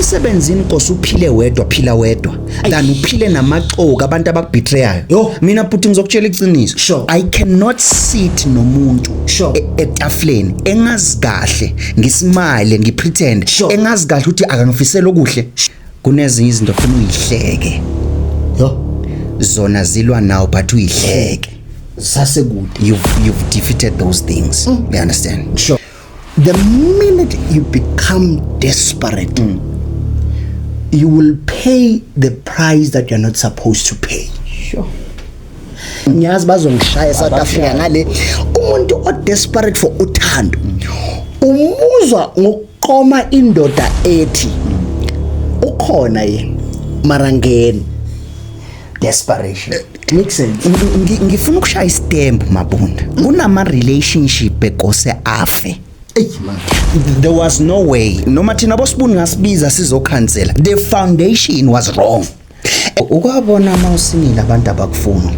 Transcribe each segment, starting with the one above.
Emsebenzini, Nkosi, uphile wedwa, phila wedwa than uphile namaxoki, abantu abakubetrayayo. Yo. Mina bhuti, ngizokutshela iqiniso. I cannot sit nomuntu etafuleni engazi kahle, ngismile, ngipretend, engazi kahle ukuthi akangifisela okuhle. Kunezinye izinto funa uyihleke. Yo. Zona zilwa nawo, but uyihleke. Sasekude. You've defeated those things, you understand? Sure. The minute you become desperate, you will pay the price that you're not supposed to pay. Ngiyazi bazongishaya eSouth Africa ngale. Umuntu o desperate for uthando umuzwa ngokuqoma indoda ethi ukhona yena mara ngeni. Desperation. Makes sense. Ngifuna ukushaya istembu, Mabunda. Kunama relationship ekose afe. Ey man. There was no way noma thina bosibuni ngasibiza sizokhansela. The foundation was wrong. Ukwabona uma usingle, abantu abakufuni,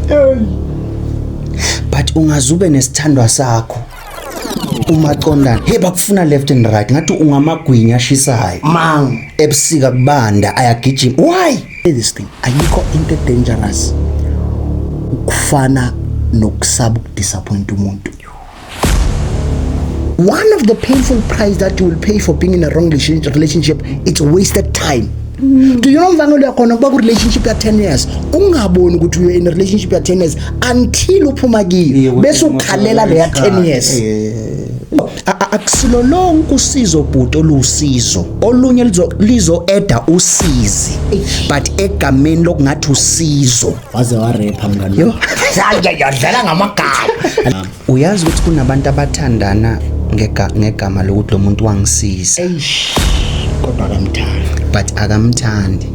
but ungazube nesithandwa sakho, umaqondana, hey, bakufuna left and right, ngathi ungamagwinya ashisayo. Man. Ebusika kubanda, ayagijima. Why? This thing, ayikho into dangerous ukufana nokusaba ukudisappoint umuntu. One of the painful price that you will pay for being in a wrong relationship, it's wasted time. Do you know mvangelo yakhona kuba ku-relationship ya-10 years, ungaboni ukuthi you're in a relationship ya-10 years until uphuma kiyo, bese ukhalela leya 10 years? Akusilo lonke usizo bhuti olusizo. Olunye lizo eda usizi, but egameni lokungathi usizo. Waze warepha, mngani. Yo. Yadlala ngamagama. Uyazi ukuthi kunabantu abathandana ngegama lokuthi lo muntu wangisiza? Eish, kodwa akamthandi. But akamthandi.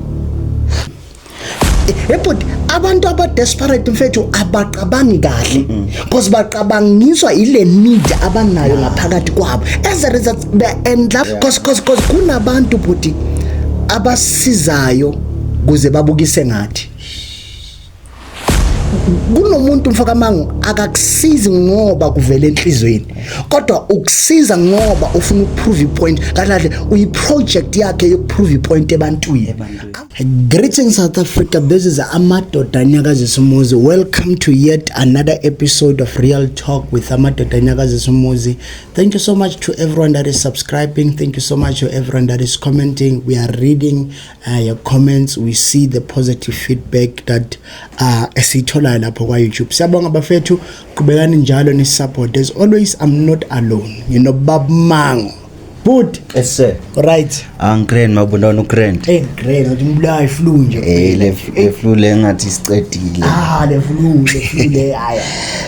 Ebhuti, abantu aba-desperate mfethu abacabangi kahle because bacabangiswa ile need abanayo ngaphakathi kwabo. As a result, they end up cause kunabantu bhuti abasizayo kuze babukise ngathi. Kunomuntu, mfokamango, akakusizi ngoba kuvela enhlizweni, kodwa ukusiza ngoba ufuna ukuprove ipoint. Kahle kahle uyi-project yakhe yokuprove ipoint ebantwini. Greetings, South Africa. This is Amadoda Anyakazisa Umuzi. Welcome to yet another episode of Real Talk with Amadoda Anyakazisa Umuzi. Thank you so much to everyone that is subscribing. Thank you so much to everyone that is commenting. We are reading your comments. We see the positive feedback that esiyitholayo lapho kwa YouTube. Siyabonga bafethu, qhubekani njalo ni support. As always, I'm not alone. Bab Mango. But Yes sir. Right. Angigrand, Mabunda, ugrand. Hey, great. Uthi mbulawa iflu nje. Eh, le flu le ngathi sicedile. Ah, le flu le, haya.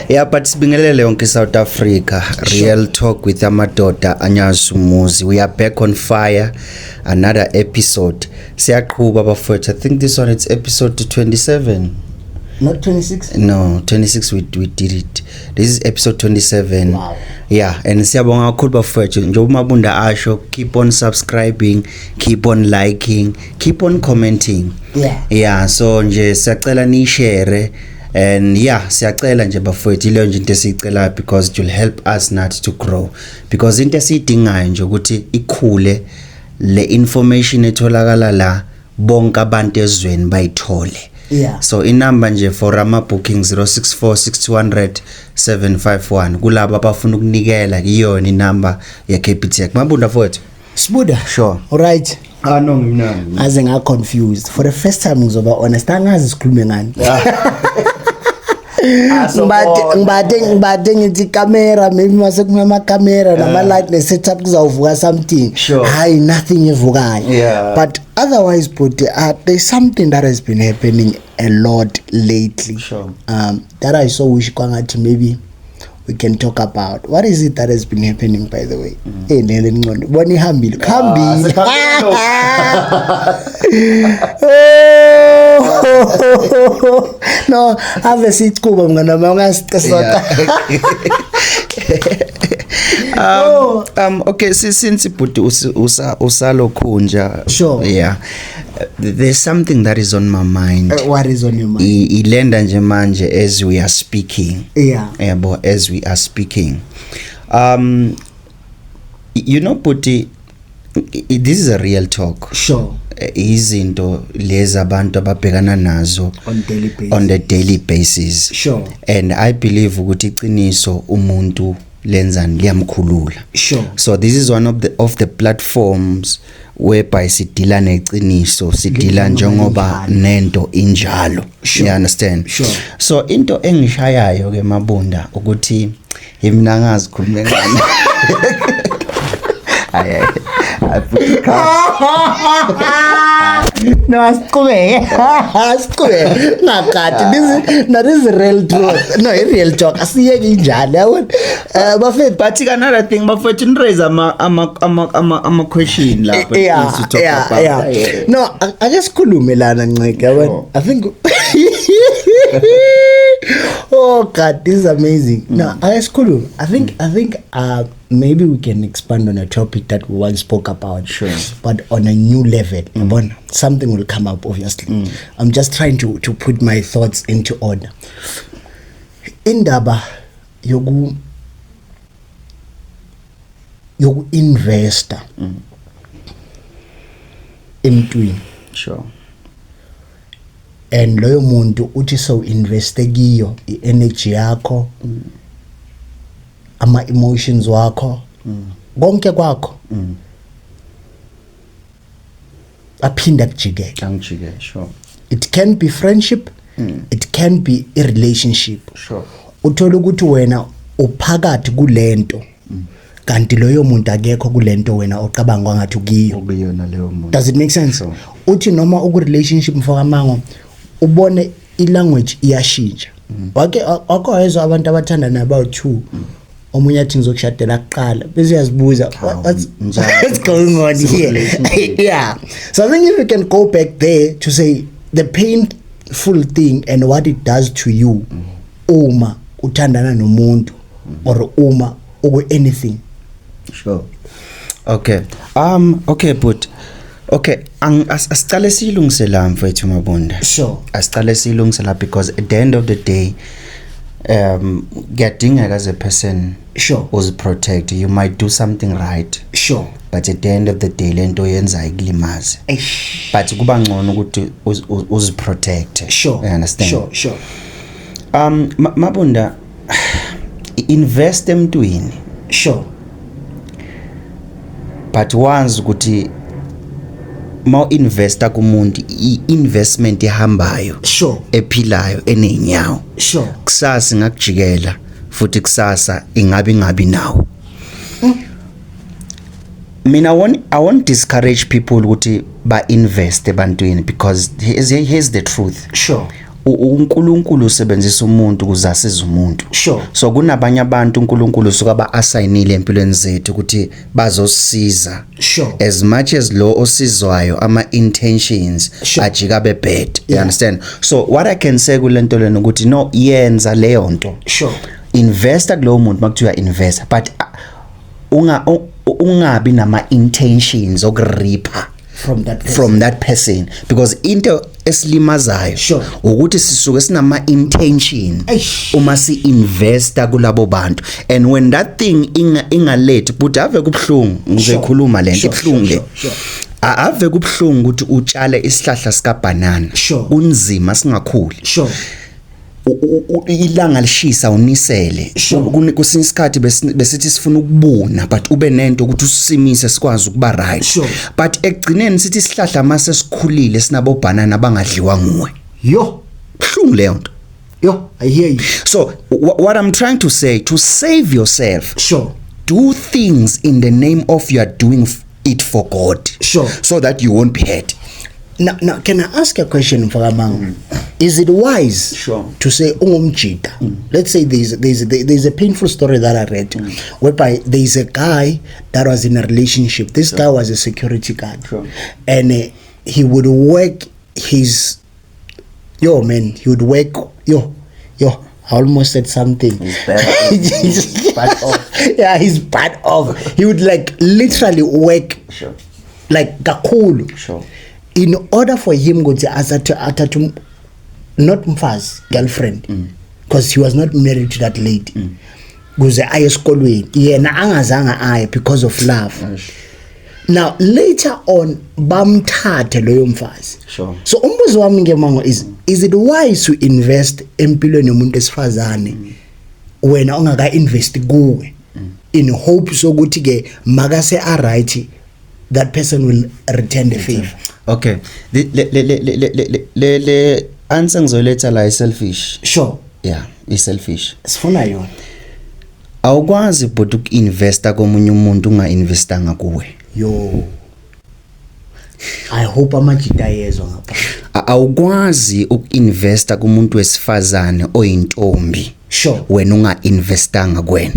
Yeah, but sibingelele yonke South Africa. Real Talk with Amadoda Anyakazisa Umuzi. We are back on fire. Another episode. Siyaqhuba bafowethu. I think this one, it's episode 27. Not 26? No, 26, we did it. This is episode 27. Wow. Yeah, and siyabonga kakhulu bafowethu. Njengoba Mabunda asho, keep on subscribing, keep on liking, keep on commenting. Yeah, so nje siyacela ni share and yeah, siyacela nje bafowethu, ileyo nje into esiyicelayo because it will help us not to grow, because into esiyidingayo nje ukuthi ikhule le information etholakala la, bonke abantu ezweni bayithole. So inamba nje for ama bookings, 064 6200 751, kulabo abafuna ukunikela, iyona inamba ye Capitec. Mabunda mfowethu. Sbuda. Sure. Alright. Ah no, ngimnandi. Ngaze nga confused. For the first time ngizoba honest, angazi sikhulume ngani. Ngibade ngithi camera, maybe mase kunama camera nama light ne setup kuzawuvuka something. Hayi, nothing evukayo. But otherwise, but there's something that has been happening a lot lately. That I so wish kwangathi maybe we can talk about. What is it that has been happening, by the way? Eh, lele ngcono. Bona ihambile. Khambile. Oh! No, ave sichuba mngani wami, ungasicesota. Okay, since bhuti usalokhunja. Yeah. There's something that is on my mind. What is on your mind? Ilenda nje manje as we are speaking. Yabo, as we are speaking. You know bhuti, This is a real talk. Izinto lezi abantu ababhekana nazo On daily basis. On the daily basis. And I believe ukuthi iqiniso umuntu lenzani, liyamkhulula. So this is one of the platforms whereby sidila neqiniso, sidila Njengoba njengoba injalo. Nento injalo. You understand? Sure. So into engishayayo ke, Mabunda, ukuthi mina ngazi khulume ngani. Hayi, hayi, futhi cha. No, asiqhubeke, asiqhubeke, ngakade. This is, no, this is real truth, no, i real talk, asiyeke injalo, yabona, bafethu. But another thing, bafethu, ni-raise ama question lapho, things to talk about. No, ake sikhulume lana, Nceke, yabona. I think, oh God, this is amazing. No, ake sikhulume. I think maybe we can expand on a topic that we once spoke about, but on a new level, yabona. Something will come up, obviously. I'm just trying to put my thoughts into order. Indaba yoku investa emntwini and loyo muntu uthi so investe kiyo i-energy yakho, ama emotions wakho, konke kwakho, aphinda kujikele. Angijike, sure. It can be friendship, it can be a relationship. Uthola ukuthi wena uphakathi kulento, kanti loyo muntu akekho kulento wena ocabanga ngathi ukiyo. Ukuyona leyo muntu. Does it make sense? Sure. Uthi noma uku relationship, mfokamango, ubone ilanguage iyashintsha. Wake wakho wezwa abantu abathandana abawu2, omunye athi ngizokushadela kuqala, bese uyazibuza, Njani? What's going on here? Relationship. Yeah, so I think if we can go back there to say the painful thing and what it does to you uma uthandana nomuntu or uma uku anything. Sure, okay, okay, but okay, asicale siyilungise la, mfethu Mabunda. Asicale siyilungise la because at the end of the day kuyadingeka as a person uziprotect. You might do something right, but at the end of the day lento yenza ikulimaze. Eish. But kuba ngcono ukuthi uziprotect. You understand? Sure. Mabunda, invest emntwini, but wazi ukuthi ma investa kumuntu, i-investment ehambayo, ephilayo, enenyawo. Kusasa ingakujikela futhi, kusasa ingabe ingabi nawo. Mina I won't discourage people ukuthi ba invest ebantwini because here's the truth. uNkulunkulu usebenzisa umuntu ukuze asize umuntu. So kunabanye abantu uNkulunkulu usuka ba assignile empilweni zethu ukuthi bazosiza. As much as lo osizwayo ama intentions ajika be bad, you understand? So what I can say kulento lena ukuthi no, yenza leyo nto. Investa kulowo muntu makuthiwa invest, but ungabi nama intentions okureaper from that person. From that person, because into esilimazayo ukuthi sisuke sinama intention Eish. uma si investa kulabo bantu, and when that thing ingalethi, but ave kubhlungu, ngizoyikhuluma lento, ibhlungu le. Ave kubhlungu ukuthi utshale isihlahla sika banana, kunzima singakhuli. Ilanga lishisa, unisele. Kwesinye isikhathi besithi sifuna ukubuna, but ube nento ukuthi usimise sikwazi ukuba right. But ekugcineni sithi isihlahla mase sikhulile sinabo banana abangadliwa nguwe. Yo. Buhlungu leyo nto. Yo, I hear you. So what I'm trying to say, to save yourself, do things in the name of you are doing it for God, so that you won't be hurt. Now, can I ask a question, Mfokamango? Is it wise Sure. to say ungumjita? Let's say there's a painful story that I read, whereby there's a guy that was in a relationship. This guy was a security guard, and he would work his, yo man, he would work, yo yo. I almost said something. He's bad. He's butt off. Yeah, he's butt off. He would like literally work like kakhulu in order for him ukuthi asathe athathe not mfazi, girlfriend, because he was not married to that lady, kuze aye esikolweni yena angazange aye because of love. Now later on bamthathe loyo mfazi. So umbuzo wami ke, Mango, is it wise to invest empilweni yomuntu esifazane wena ongaka invest kuwe, in hope sokuthi ke makase a right, that person will return the favor? Okay, le le le le le le le answer ngizoletha la i-selfish. Yeah, i-selfish. Sifuna yona. Awukwazi but uku-investa komunye umuntu unga-investanga kuwe. Yo, I hope amajita ayezwa ngapha. Awukwazi uku-investa kumuntu wesifazane oyintombi wena unga-investanga kuwena,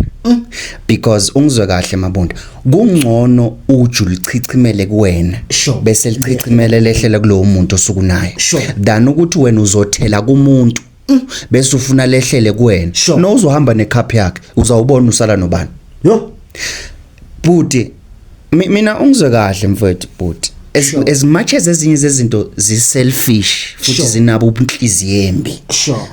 because ungizwe kahle, Mabunda, kungcono uju lichichimele kuwena bese lichichimele lehlele kulowo muntu osukunaye than ukuthi wena uzothela kumuntu bese ufuna lehlele kuwena. No, uzohamba necup yakhe, uzawubona usala nobani. Yo. Bhuti, mina ungizwe kahle mfowethu, bhuti, as much as ezinye zezinto zi-selfish futhi zinabo ubunhliziyo embi,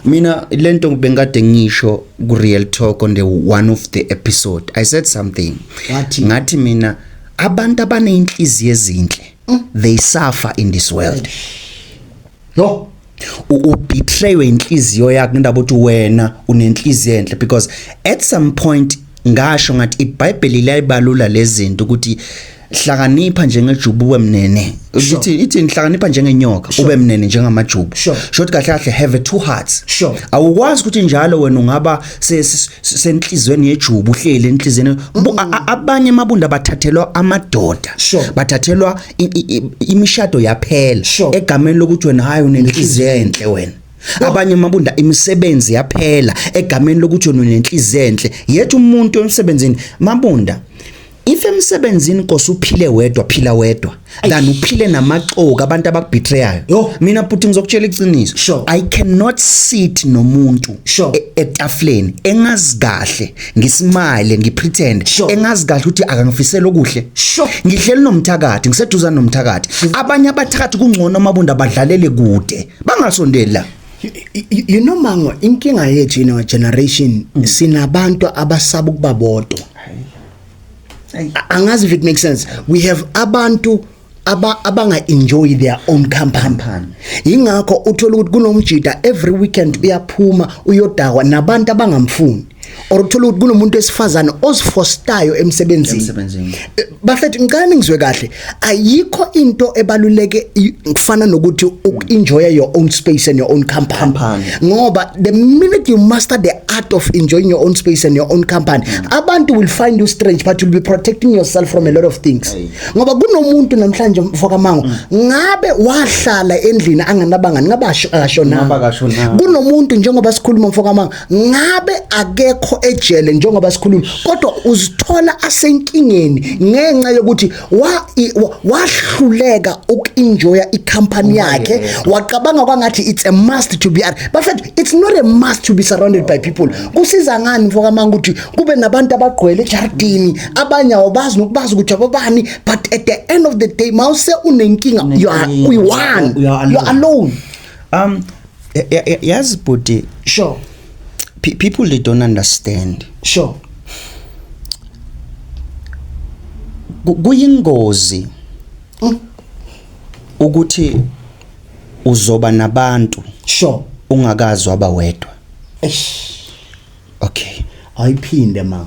mina lento bengikade ngisho ku Real Talk on the one of the episode, I said something. Wathi? Ngathi mina abantu abaneyinhliziyo ezinhle, they suffer in this world. Yo. Ubetraywe inhliziyo yakho ngendaba ukuthi wena unenhliziyo enhle, because at some point ngasho ngathi iBhayibheli liyayibalula lezi zinto ukuthi hlakanipha njengejubu ube mnene, ithi hlakanipha njengenyoka ube mnene njengamajubu. Short, kahle kahle, have a two hearts. Awukwazi ukuthi njalo wena ungaba senhlizweni yejubu, uhleli enhlizweni. Abanye, Mabunda, bathathelwa amadoda, bathathelwa imishado yaphela egameni lokuthi wena hayi unenhliziyo enhle wena. Abanye, Mabunda, imisebenzi yaphela egameni lokuthi wena unenhliziyo enhle yethu. Umuntu emsebenzini, Mabunda, if emsebenzini nkosi uphile wedwa, phila wedwa than uphile namaxoki, abantu abakubetrayayo. Yo. Mina futhi ngizokutshela iqiniso, I cannot sit nomuntu etafuleni engazi kahle, ngismile, ngipretend, engazi kahle ukuthi akangifisela okuhle. Ngihleli nomthakathi, ngiseduzane nomthakathi. Abanye abathakathi kungcono, Mabunda, badlalele kude, bangasondeli la. You know, Mango, inkinga yethu in our generation, sinabantu abasaba ukuba bodwa. Angazi if it makes sense. We have abantu abanga enjoy their own company. Company. Ingakho uthola ukuthi kunomjida every weekend uyaphuma uyodakwa nabantu abangamfuni, or uthola ukuthi kunomuntu wesifazane ozifostayo emsebenzini. Emsebenzini. Bafethu, ngicela ningizwe kahle, ayikho into ebaluleke kufana nokuthi uku-enjoy your own space and your own company. Company. Ngoba the minute you master the art of enjoying your own space and your own company, abantu will find you strange, but you'll be protecting yourself from a lot of things. Ngoba kunomuntu namhlanje, mfokamango, ngabe wahlala endlini anganabangani, ngabe akashonanga. Ngabe akashonanga. Kunomuntu njengoba sikhuluma, mfokamango, ngabe akekho ejele njengoba sikhuluma, kodwa uzithola asenkingeni ngenxa yokuthi wahluleka uku-enjoya icompany yakhe, wacabanga kwangathi it's a must to be. Bafethu, it's not a must to be surrounded by people. Kusiza ngani, mfokamango, ukuthi kube nabantu abagqwele ejardini, abanye awubazi nokubazi ukuthi abobani, but at the end of the day mawuse unenkinga, you are Unenkinga. uyi-one. You are You are alone. Yazi bhuti, people, they don't understand. Kuyingozi ukuthi uzoba nabantu ungakazi waba wedwa. Eish. Okay. Ayiphinde, ma.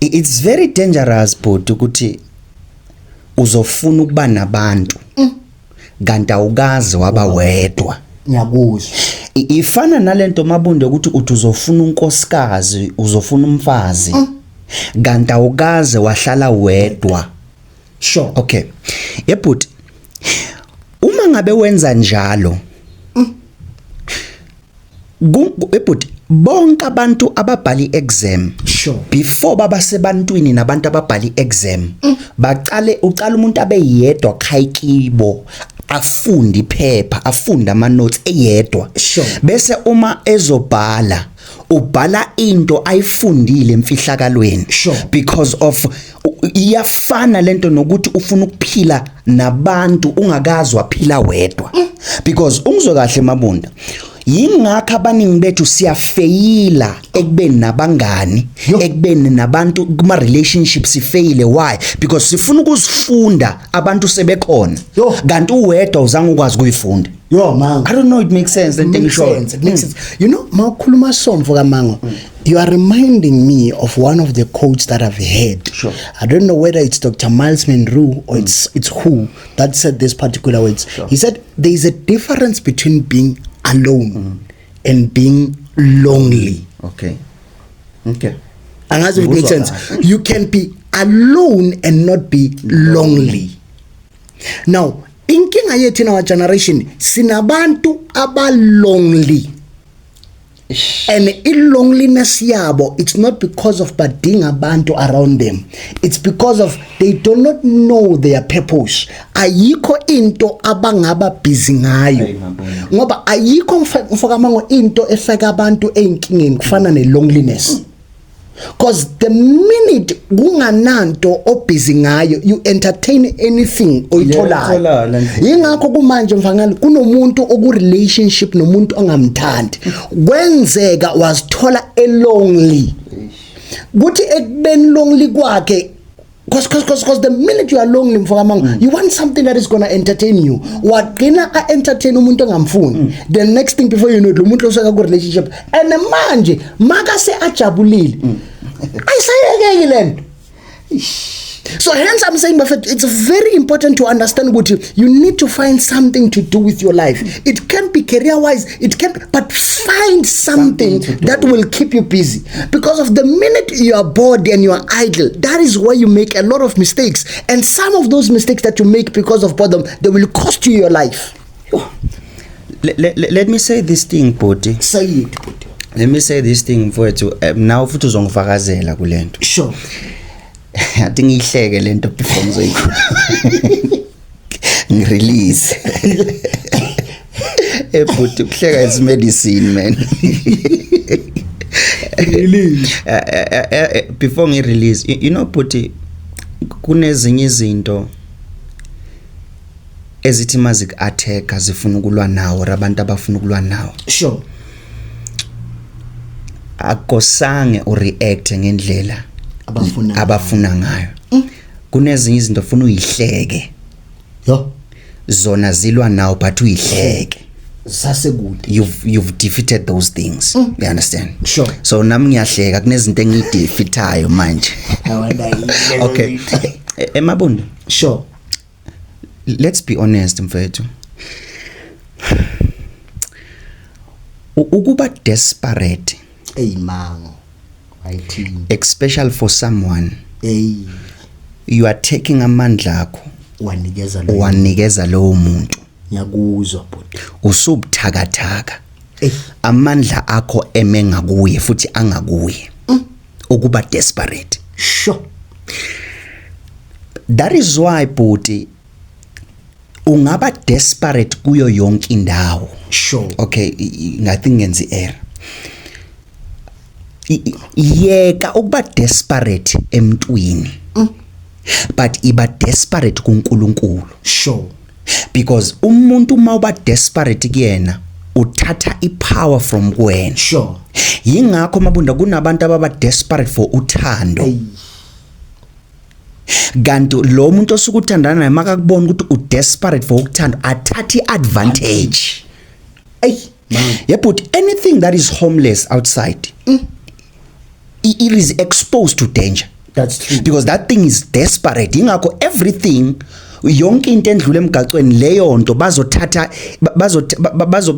It's very dangerous bhuti ukuthi uzofuna ukuba nabantu kanti awukazi waba wedwa. Ngiyakuzwa. Ifana nalento, Mabunda, ukuthi uthi uzofuna unkosikazi, uzofuna umfazi, kanti awukaze wahlala wedwa. Okay, yebhuti, uma ngabe wenza njalo, ebhuti, bonke abantu ababhala i-exam, before baba sebantwini nabantu ababhala i-exam, baqale uqala umuntu abe yedwa khayikibo, afunde iphepha, afunde ama notes eyedwa. Bese uma ezobhala, ubhala into ayifundile emfihlakalweni. Because of iyafana lento nokuthi ufuna ukuphila nabantu ungakazi waphila wedwa, because ungizwe kahle, Mabunda. Yingakho abaningi bethu siyafeyila ekubeni nabangani, ekubeni nabantu kuma relationships sifeyile. Why? Because sifuna ukuzifunda abantu sebekhona, kanti uwedwa uzange ukwazi ukuyifunda. Yo man. I don't know, it makes sense lento Makes engishoyo. sense. It makes sense. Mawukhuluma so, mfoka Mango, you are reminding me of one of the quotes that I've heard. I don't know whether it's Dr. Miles Monroe or it's who that said this particular words. He said there is a difference between being alone and being lonely. okay Angazi if it makes Ngikuzwa sense. You can be alone and not be lonely. Now, inkinga yethu in our generation, sinabantu aba lonely. And i-loneliness yabo, it's not because of badinga abantu around them, it's because of they do not know their purpose. Ayikho into abangaba busy ngayo. Ayi, ngiyabona. Ngoba ayikho, mfokamango, into efaka abantu ezinkingeni kufana ne-loneliness, because the minute kungananto obusy ngayo, you entertain anything oyitholayo. Uyayithola. Yingakho kumanje, mfangani, kunomuntu oku relationship nomuntu ongamthandi, kwenzeka wazithola elonely, kuthi ekubeni lonely kwakhe, 'cause the minute you are lonely, mfokamango, you want something that is going to entertain you. Wagcina a-entertain umuntu ongamfuni. The next thing, before you know it, lo muntu oseka ku-relationship and manje makase ajabulile, ayisayekeki lento. So hence I'm saying, bafethu, it's very important to understand ukuthi you need to find something to do with your life. It can be career wise, it can be, but find something, Something to do. That will keep you busy, because of the minute you are bored and you are idle, that is where you make a lot of mistakes, and some of those mistakes that you make because of boredom, they will cost you your life. Let me say this thing, bhuti. Say it, bhuti. Let me say this thing, mfowethu. Nawe futhi uzongifakazela kulento. Athi ngiyihleke lento before ngizoyikhuluma, ngirelease. Bhuti, ukuhleka is medicine, man. Really? Before ngi-release, bhuti, kunezinye izinto ezithi maziku-attack zifuna ukulwa nawo or abantu abafuna ukulwa nawo, akosange ureact ngendlela abafuna abafuna ngayo. Kunezinye izinto ufuna uyihleke. Yo. Zona zilwa nawo, but uyihleke. Sasekude. You've defeated those things, you understand? Sure. So nami ngiyahleka, kunezinto engiyidefeatayo manje. Okay. Emabunda, let's be honest, mfethu. Ukuba desperate, Ey mango, ayithini. Especially for someone, Ey. you are taking amandla akho, wanikeza lo uwanikeza lowo muntu. Ngiyakuzwa, bhuti. Usubuthakathaka. Ey. Amandla akho eme ngakuye futhi angakuye, ukuba desperate. That is why, bhuti, ungaba desperate kuyo yonke indawo. Okay, I think ngenza i-error. Yeka ukuba desperate emntwini, but iba desperate kuNkulunkulu. Because umuntu uma uba desperate kuyena, uthatha ipower from kuwena. Yingakho, Mabunda, kunabantu ababa desperate for uthando, Ey. Kanti lo muntu osuke uthandana naye makakubona ukuthi u-desperate for ukuthanda, athathe i-advantage. Ey man. Yeah, but anything that is homeless outside, it is exposed to danger. That's true. Because that thing is desperate. Ingakho everything, yonke into endlula emgacweni, leyo nto bazothatha, bazo bazo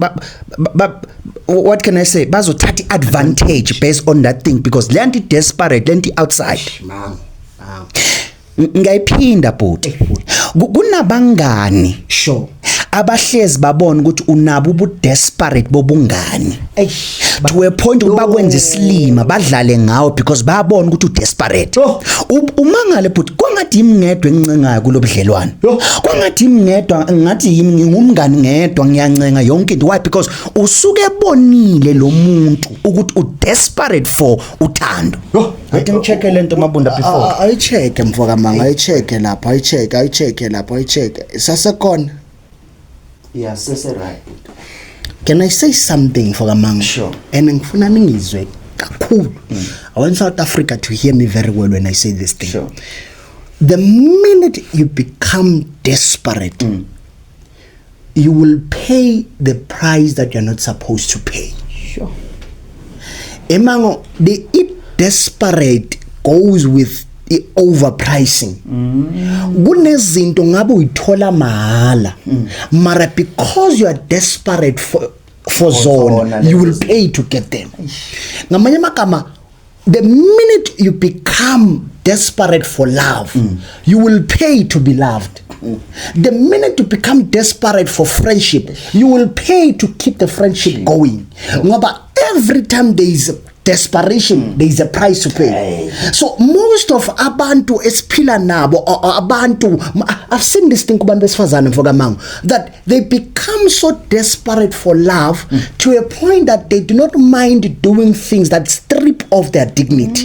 what can I say, bazothatha advantage based on that thing, because le nto desperate, le nto outside. Man man. Ngiyayiphinda, bhuti. Kunabangani abahlezi babona ukuthi unabo ubu desperate bobungani, Ey. to a point ukuthi bakwenza isilima, badlale ngawe because bayabona ukuthi udesperate. Oh. Umangale, bhuti, kwangathi yimi ngedwa engincengayo kulobudlelwane. Yo. Kwangathi yimi ngedwa, ngathi yimi ngingumngani ngedwa ngiyancenga yonke into. Why? Because usuke ebonile lo muntu ukuthi udesperate for uthando. Yo. Athi ngichecke lento, Mabunda, before. Ayichecke, mfoka manga, ayichecke lapho, ayichecke, ayichecke lapho, ayichecke, sasekhona. Yeah, sese right. Can I say something, mfokaMango? Sure. And ngifuna ningizwe kakhulu. I want South Africa to hear me very well when I say this thing. The minute you become desperate, you will pay the price that you're not supposed to pay. Emango, the it desperate goes with the overpricing. Kunezinto ngabe uyithola mahala, mara because you are desperate for zona, zona you will lezo. Pay to get them. Ngamanye amagama, the minute you become desperate for love, you will pay to be loved. The minute you become desperate for friendship, you will pay to keep the friendship going, ngoba every time there is desperation, there is a price to pay. So most of abantu esiphila nabo, abantu, I've seen this thing kubantu besifazane, mfokamango, that they become so desperate for love to a point that they do not mind doing things that strip off their dignity.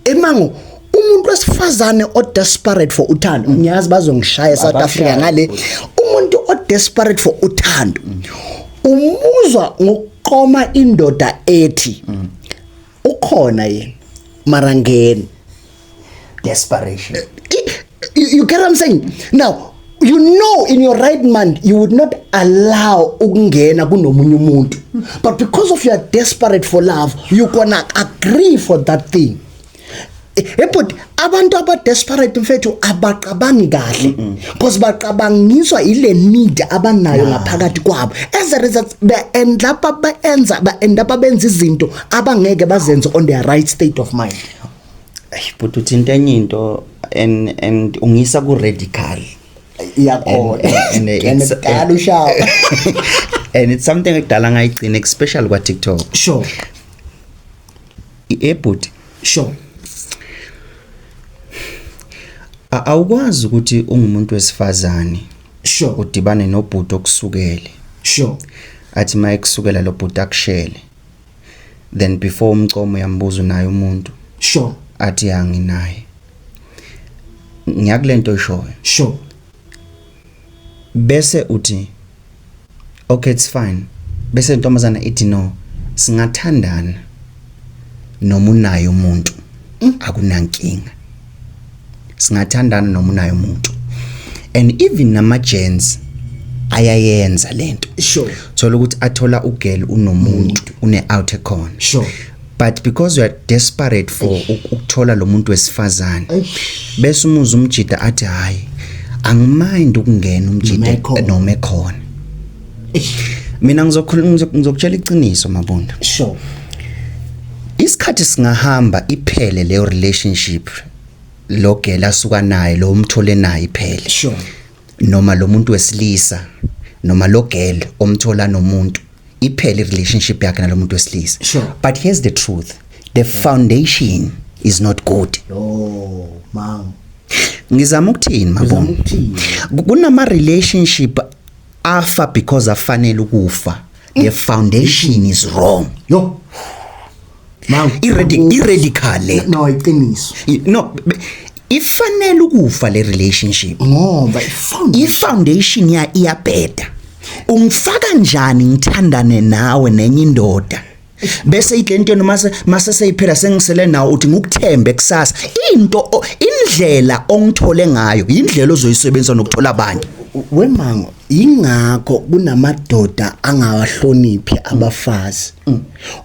Emango, umuntu wesifazane o desperate for uthando, ngiyazi bazongishaya eSouth Africa ngale, umuntu o desperate for uthando umuzwa ngokuqoma indoda ethi ukhona yena mara ngena. Desperation. You get what I'm saying? Now, you know in your right mind you would not allow ukungena kunomunye umuntu, but because of you are desperate for love, you gonna agree for that thing. But abantu aba desperate, mfethu, abacabangi kahle because bacabangiswa ile need abanayo ngaphakathi kwabo. As a result, ba end up benza izinto abangeke bazenze on their right state of mind. Ay, but uthi into enye into and ungisa ku radical. Iyakhona. And Kudala ushawa. And it's something ekudala ngayigcina, especially kwa TikTok. Ebhuti, awukwazi ukuthi ungumuntu wesifazane udibane nobhuti okusukele, athi maye kusukela lo bhuti akushele, then before umcomo uyambuza unaye umuntu, athi anginaye. Ngiyakulento oyishoyo. Bese uthi okay, it's fine, bese intombazana ithi no, singathandana noma unaye umuntu, akunankinga, singathandana noma unaye umuntu. And even nama gents ayayenza lento. Thola ukuthi athola ugirl unomuntu, une out ekhona, but because you are desperate for ukuthola lo muntu wesifazane, bese umuza umjida athi hayi, angimind ukungena umjida Noma ekhona. Noma ekhona. Mina ngizokhuluma, ngizokutshela iqiniso, Mabunda. Isikhathi singahamba, iphele leyo relationship, lo girl asuka naye, lo umthole naye, iphele, noma lo muntu wesilisa noma lo girl omthola nomuntu, iphele relationship yakhe nalomuntu wesilisa. But here's the truth: the foundation is not good. Yo, man. Ngizama ukuthini, Uzama Mabona? ukuthini? Kunama relationship afa because afanele ukufa. The foundation is wrong. Yo. Man. Iradical le. No, iqiniso. No, ifanele ukufa le relationship. Ngoba ifoundation I-foundation ya iyabheda. Ungifaka njani ngithandane nawe nenye indoda, bese ile nto noma mase seyiphela, sengisele nawe, uthi ngikuthembe kusasa? Into indlela ongithole ngayo indlela ozoyisebenzisa nokuthola abanye. Wemango, ingakho kunamadoda angawahloniphi abafazi,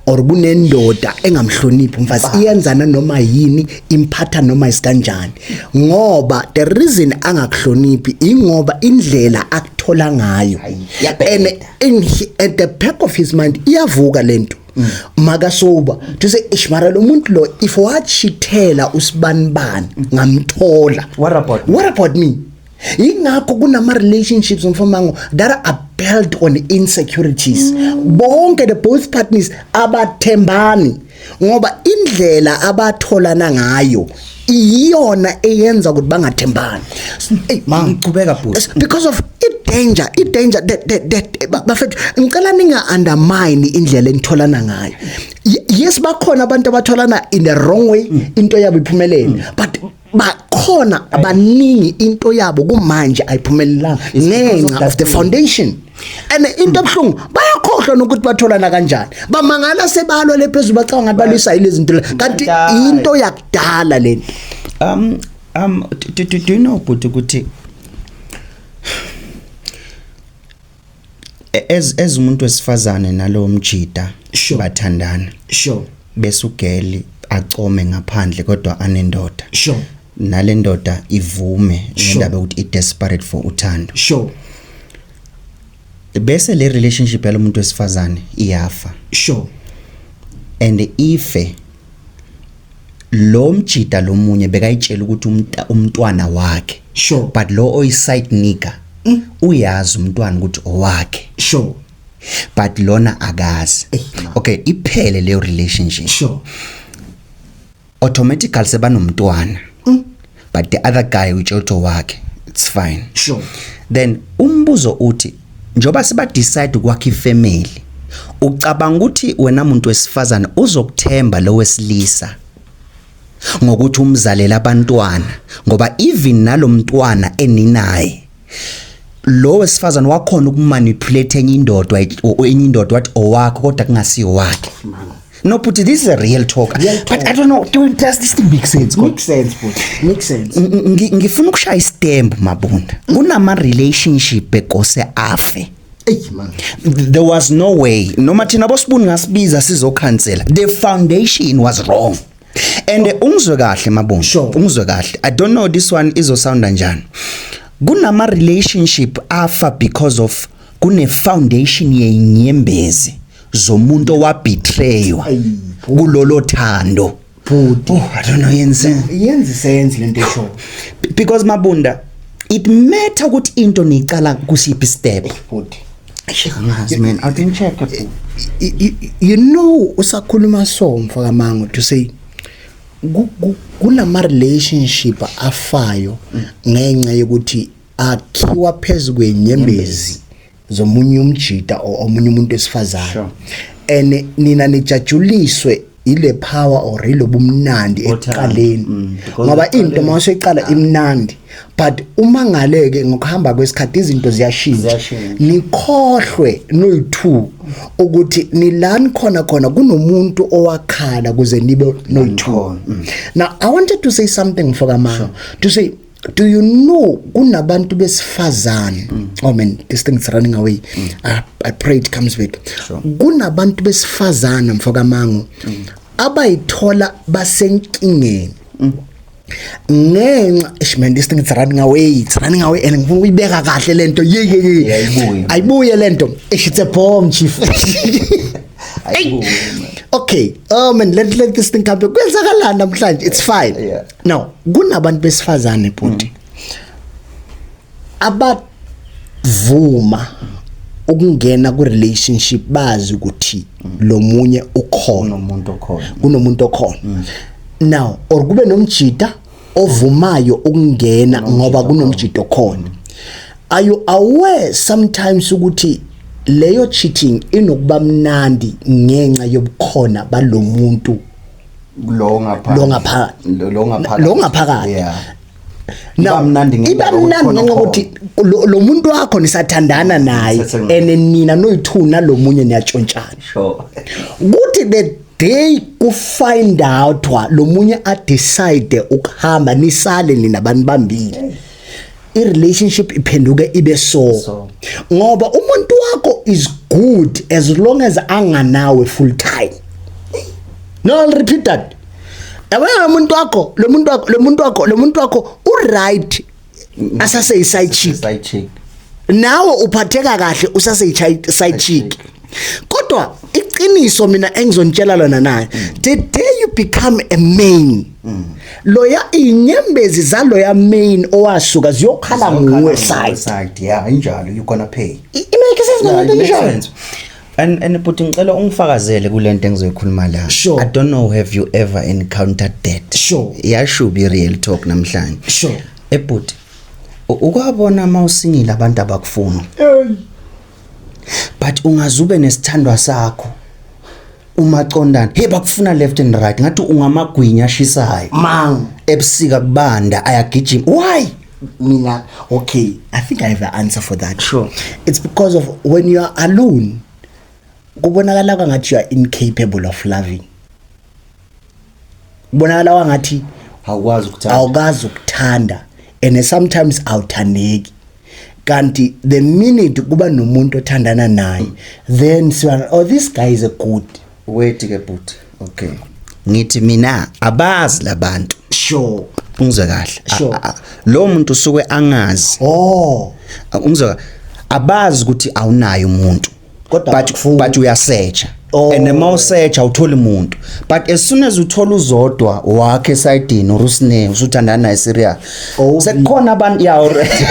or kunendoda engamhloniphi umfazi, iyenzana noma yini, imphatha noma isikanjani, ngoba the reason angakuhloniphi ingoba indlela akuthola ngayo Iyabheda. and at the back of his mind iyavuka lento makasoba to say, "Ish, mara lo muntu lo, if wachithela usibanibani ngamthola, What about me?" What about me? Ingakho kunama relationships, mfomango, that are built on insecurities. Bonke the both partners abathembani ngoba indlela abatholana ngayo iyona eyenza ukuthi bangathembani. Hey man. Qhubeka, bhuti. It's because of i-danger that bafethu, ngicela ninga undermine indlela enitholana ngayo. Yes, bakhona abantu abatholana in the wrong way, into yabo iphumelele, but Bakhona abaningi, into yabo kumanje ayiphumelelanga It's because of ngenxa that of the thing. foundation. And into ebuhlungu, bayakhohlwa nokuthi batholana kanjani. Bamangala sebalwa le phezulu, bacabanga ngathi balwisa yilezi zinto le, kanti Hayi. into yakudala lento. Do you know, but ukuthi as umuntu wesifazane nalowo mjida bathandana, bese ugeli acome ngaphandle kodwa anendoda, nale ndoda ivume ngendaba yokuthi i desperate for uthando, bese le relationship yalomuntu wesifazane iyafa, and ife lo mjida lomunye bekayitshela ukuthi umntwana wakhe, but lo oyi-side nigga uyazi umntwana ukuthi owakhe, but lona akazi. Okay, iphele leyo relationship, automatically sebanomntwana, but the other guy utshela ukuthi owakhe, it's fine. Then umbuzo uthi, njoba siba decide ukwakha ifamily, ucabanga ukuthi wena muntu wesifazane uzokuthemba lo wesilisa ngokuthi umzalela abantwana, ngoba even nalomntwana eninaye, lo wesifazane wakhona ukumanipulate enye indoda, enye indoda wathi owakho kodwa kungasiyo wakhe? No, but this is a real talk. Real But talk. I don't know, does this thing make sense? Make sense, but make sense. Ngifuna ukushaya istembu, Mabunda. Kunama relationship ekose afe. Ey man. There was no way noma thina bosibuni ngasibiza sizokhansela. The foundation was wrong. And ungizwe kahle, Mabunda. Ungizwe kahle, I don't know this one izosounda njani. Kunama relationship afa because of kune foundation yenyembezi zomuntu owabetraywa Ayi, kulolo thando. Bhuti. Oh, I don't know, yenze Yenza sense lento esho. Because Mabunda, it matter ukuthi into niqala kusiphi step. Bhuti. Angazi man, I didn't check it. Usakhuluma so, mfakamango, to say kunama relationship afayo ngenxa yokuthi akhiwa phezulu kwenyembezi zomunye umjida or omunye umuntu wesifazane, and nina nijajuliswe ile power or ilobumnandi Bothando. ekuqaleni, Because ngoba into mawuseyiqala imnandi, but uma ngaleke ngokuhamba kwesikhathi izinto ziyashintsha. Ziyashintsha. Nikhohlwe noyi-two ukuthi nilani khona khona kunomuntu owakhala kuze nibe noyi-two. Now I wanted to say something, mfokamama, to say, do you know kunabantu besifazane, oh man, this thing is running away. I pray it comes back. Kunabantu besifazane, mfokamango, abayithola basenkingeni ngenxa, ish man, this thing is running away, it's running away, and ngifuna ukuyibeka kahle lento ye ye ye. Yeah, ayibuye. Ayibuye lento. Ish, it's a bomb, chief. Ayibuye. Okay, oh man, let this thing come back. Kwenzakalani namhlanje? It's fine. Now kunabantu besifazane, bhuti, abavuma ukungena ku relationship bazi ukuthi lo munye ukhona. Unomuntu okhona. Kunomuntu okhona now, or kube nomjida ovumayo ukungena ngoba kunomjida okhona. Are you aware sometimes ukuthi leyo cheating inokuba mnandi ngenxa yobukhona balomuntu lo ngaphakathi? Lo ngaphakathi. Lo ngaphakathi. Lo ngaphakathi. Now, Iba mnandi ngenxa iba mnandi yokuthi ngenxa khona. yokuthi lo muntu wakho nisathandana naye, and nina noyi-two nalomunye niyatshontshana. Kuthi the day ku find out wa lo munye a decide ukuhamba, nisale nina banibambile, i relationship iphenduke ibe so, ngoba umuntu wakho is good as long as anganawe full time. No, I'll repeat that. Yabona umuntu wakho, lo muntu wakho, lo muntu wakho, lo muntu wakho u right asase side chick. Side chick. Nawe uphatheka kahle usase side chick, kodwa iqiniso mina engizonitshela lona naye, the day you become a main, loya inyembezi zaloya main owasuka ziyokhala nguwe side. Side, yeah, injalo, you gonna pay. I-make sense? Yeah, Mina it makes ngisho sense. And but ngicela ungifakazele kulento engizoyikhuluma la. Sure. I don't know, have you ever encountered that? Sure. Yashubi real talk namhlanje. Sure. Ebhuti, ukwabona mawusingile abantu abakufuni. But ungazube nesithandwa sakho. Umaqondana, hey, bakufuna left and right, ngathi ungamagwinya ashisayo. Mang. Ebusika kubanda, ayagijima. Why? Mina, okay, I think I have an answer for that. Sure. It's because of when you are alone, kubonakala kwangathi you are incapable of loving. Kubonakala kwangathi awukwazi ukuthanda. Awukazi ukuthanda, and sometimes awuthandeki. Kanti the minute kuba nomuntu othandana naye, then siba, "Oh, this guy is a good." Wait ke but okay, ngithi mina abazi labantu. Ungizwe kahle. Lo muntu usuke angazi. Ungizwe kahle, abazi ukuthi awunayo umuntu. Kodwa but bakufuna. But uyasearcha. And uma usearcha awutholi umuntu, but as soon as uthola uzodwa wakhe esayidini or usine usuthandana naye serious, sekukhona abantu ya already.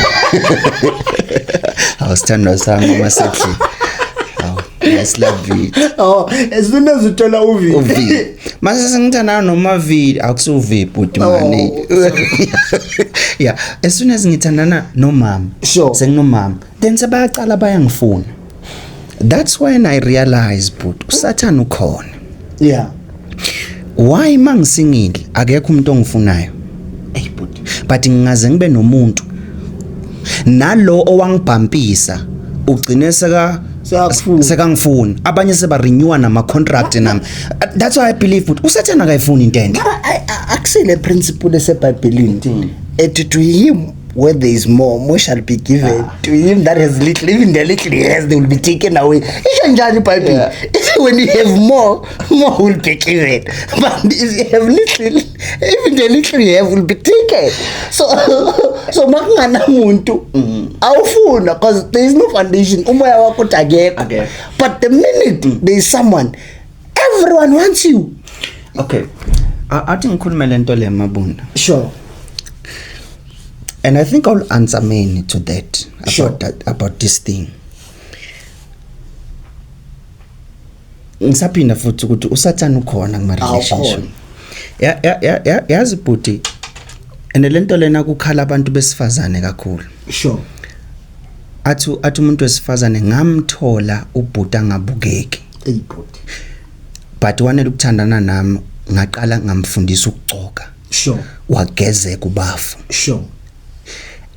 Awusithandwa sami masehle. Awu, yes, love it. Oh, as soon as uthola uvi. Uv mase sengithandana noma V, akusu V bhuti mani. Yeah, as soon as ngithandana nomama, senginomama, then sebayaqala bayangifuna. That's when I realize, but uSathane ukhona. Why mangisingile akekho umuntu ongifunayo? Hey bhuti. But ngingaze ngibe nomuntu, nalo owangibhampisa ugcine seka Sekakufuna. Sekangifuna. Abanye seba renewa nama contract nami. That's why I believe ukuthi uSathane akayifuni into enhle. Mara akusile principle eseBhayibhelini ethi to him where there is more, more shall be given, to him that has little, even the little he has, they will be taken away. Isho njani iBhayibheli? Ithi when you have more, more will be given, but if you have little, even the little you have will be taken. So makunganamuntu awufuna, because there is no foundation, umoya wakho uthi akekho. Akekho. But the minute there is someone, everyone wants you. Okay, athi ngikhulume lento le, Mabunda. And I think I'll answer many to that about that, about this thing. Ngisaphinda futhi ukuthi uSathane ukhona kuma relationship. Awukhona. Ya, yazi bhuti, and lento lena kukhala abantu besifazane kakhulu. Athi umuntu wesifazane, ngamthola ubhuti angabukeki. Hey bhuti. But wanele ukuthandana nami, ngaqala ngamfundisa ukugcoka. Wagezeka ubafu.